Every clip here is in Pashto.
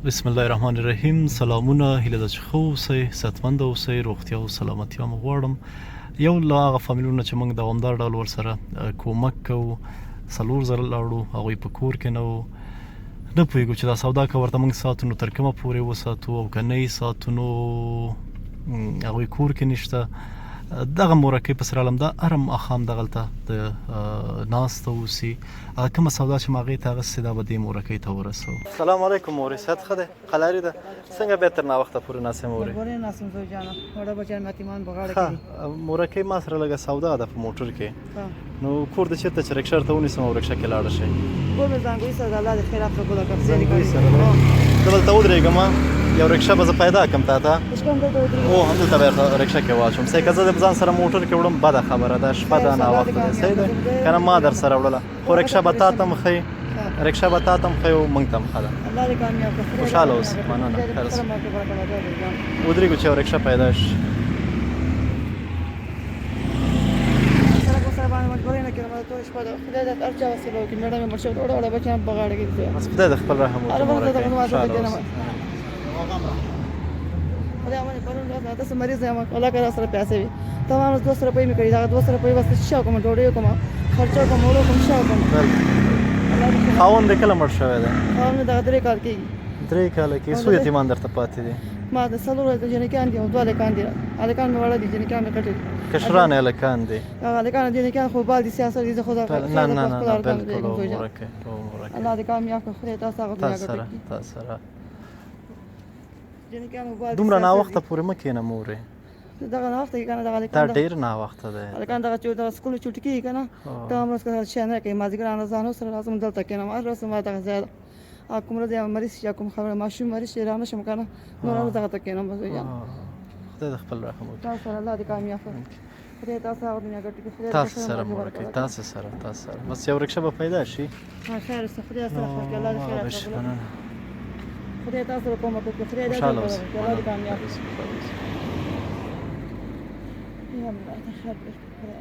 بسم الله الرحمن الرحیم. سلامونه، هیله ده چې ښه اوسئ، صحتمند اوسئ، روغتیا او سلامتیا مو غواړم. یو له هغه فامیلونو چې موږ دوامدار ډول ورسره کومک کوو، څلور ځله لاړو، هغوی په کور کې نه وو. نه پوهېږو چې دا سودا که ورته موږ ساتو نو تر کومه پورې وساتو، او که نه یې ساتو نو هغوی کور کې نشته. دغه مورکۍ په سره عالم دا هر ماښام دغلته د ناسته اوسي. هغه کومه سودا چې ما هغې ته اخیستې دا به دې مورکۍ ته ورسوو. سلام علیکم مورې، صحت ښه دی؟ قلاري ده؟ څنګه بیا تر ناوخته پورې ناست یم مورې؟ مجبورې ناست یم زوی جانه، وړه بچیان مې یتیمان په غاړه کې دي. مورکۍ ما سره لږه سودا ده په موټر کې، نو کور د چېرته چې رکشه درته ونیسم او رکشه کې لاړه شئ. کور مې زانګوي سره ده، الله دې خیرات قبول کړه. زانګوي سره ده، زه به دلته ودرېږم، یو رکشه به زه پیدا کړم تا ته. او همدلته به درته رکشه کې واچوم. صحیح که زه د ځان سره موټر کې وړم بده خبره ده، شپه ده، ناوخته ده. صحیح ده که نه؟ ما در سره وړله، خو رکشه به تا ته هم ښیي، رکشه به تا ته هم ښیي او موږ ته هم ښه ده. خوشحاله اوسې، مننه. خیر اوسې. ودرېږو چې یو رکشه پیدا شي. بس خدای د خپل رحم وکړي مورکۍ، خوشحاله اوسې. خدای باندې پرون راځه، تاسو مریض یم، الله که را سره پیسې وي. تمام ورځ 200 روپۍ مې کړي، دغه 200 روپۍ بس څه وکړم؟ ډوډۍ وکړم، خرچه وکړم، اوړه وکړم، څه وکړم؟ خاوند دې کله مړ شوی دی؟ خاوند مې دغه 3 کال کېږي. 3 کاله کېږي. څو یتیمان درته پاتې دي؟ ما د 4 جنکیان دي او 2 هلکان دي. هلکان مې واړه دي، جنکیان مې غټ دي. کشران هلکان دي؟ هغه هلکان جنکیان خو بال دي، سیاست دي. زه خو نه نه نه نه، بالکل. مورکۍ، الله دې کامیاب کړه، خدای تاسو هغه دنیا ګټه کړي. تا سره دومره ناوخته پورې مه کښېنه مورې. دغه ناوخته کې کنه، دغه دا ډېر ناوخته دی. هلکان دغه چې دغه سکول چوټي کېږي که نه، دا ورځ که شی نه کوي. مازدیګر ځانو سره راځم، دلته کښېنم هر ورځ. ما دغه ځای کوم ورځ مریض شي، کوم خبره ماشوم مریض شي، رانه شم که نه، نور ورځ دغه ته کښېنم بس. خدای د خپل رحم وکړي. تاسو سره الله دې کامیاب کړي، خدای تاسو هغه دنیا ګټي. خدای تاسو سره مورکۍ، تاسو سره، تاسو سره. بس یو رکشه به پیدا شي. خیر اوسه، خدای سره خو الله دې خیر کړي. خدای تاسو سره کومک وکړي، خدای دې خوشحاله اوسئ، الله دې کامیاب کړي. یا الله ته خیر پېښ کړه.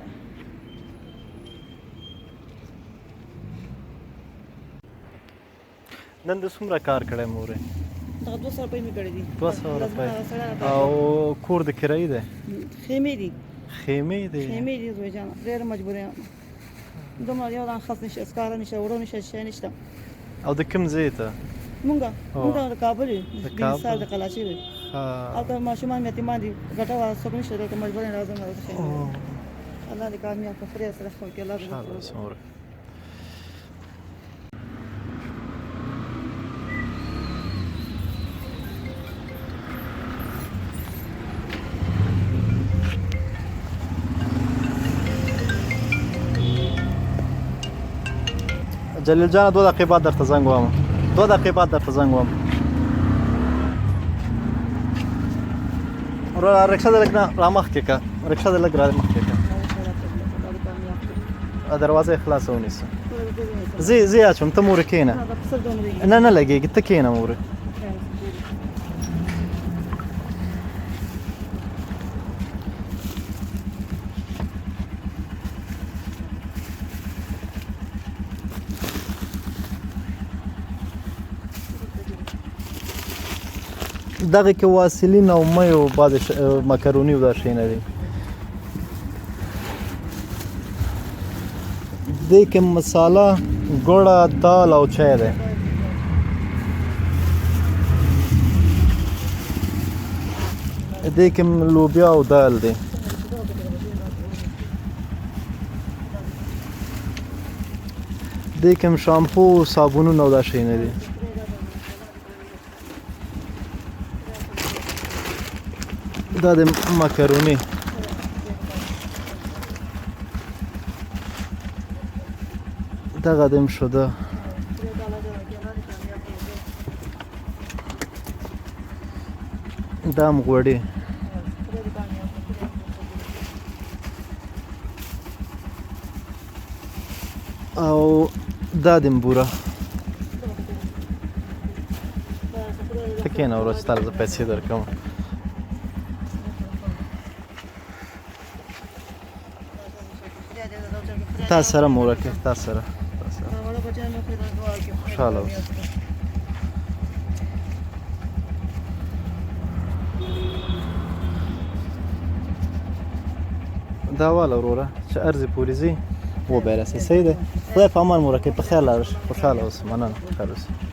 نن د څومره کار کړی مورې؟ دغه 200 روپۍ مې کړې دي. 200 روپۍ. او کور د کرایي دی؟ خیمې دي. خیمې دي؟ خیمې دي زوی جانه، ډېره مجبور یم. دومره یو دان خس نشته، سکاره نشته، اوړه نشته، شی نشته. او د کوم ځای ته؟ مونږ د کابل یو، د سار د قلاچې وي. هلته ماشومان مې یتیمان دي، ګټه وه څوک نشته دلته، مجبور یم راځم دلته خیمې. الله دې کامیاب کړه، خدای سره ښه وکړي، الله دې خوشحاله اوسې مورې. جلیل جانه، 2 دقیقې بعد درته زنګ وهم، 2 دقیقې بعد درته زنګ وهم. وروره رکشه دې لږ نه رامخکې کړه، رکشه دې لږ رامخکې کړه. دروازه یې خلاصه ونیسه. زه یې اچوم، ته مورې کښېنه. نه نه لګېږي، ته کښېنه مورې. دغه کې واسلین او مې او بعضې مکروني او دا شیونه دي. دې کې مساله، ګوړه، دال او چای دی. دې کې لوبیا او دال دی. دې کې شامپو، صابونونه او دا شیونه دي. دا د مکروني، دغه دم شو ده. دا هم غوړي. او دا دم بوره. ته کښېنه وروره چې تاله زه پیسې درکوم. تا سره مورکه، تا سره، تا سره. خوشحاله اوسې. دا واله وروره چې ارزې پورې ځي وبه رسې. صحیح دی، خدای په امان مورکۍ، په خیر لاړ شي، خوشحاله اوسه. مننه، خیر اوسه.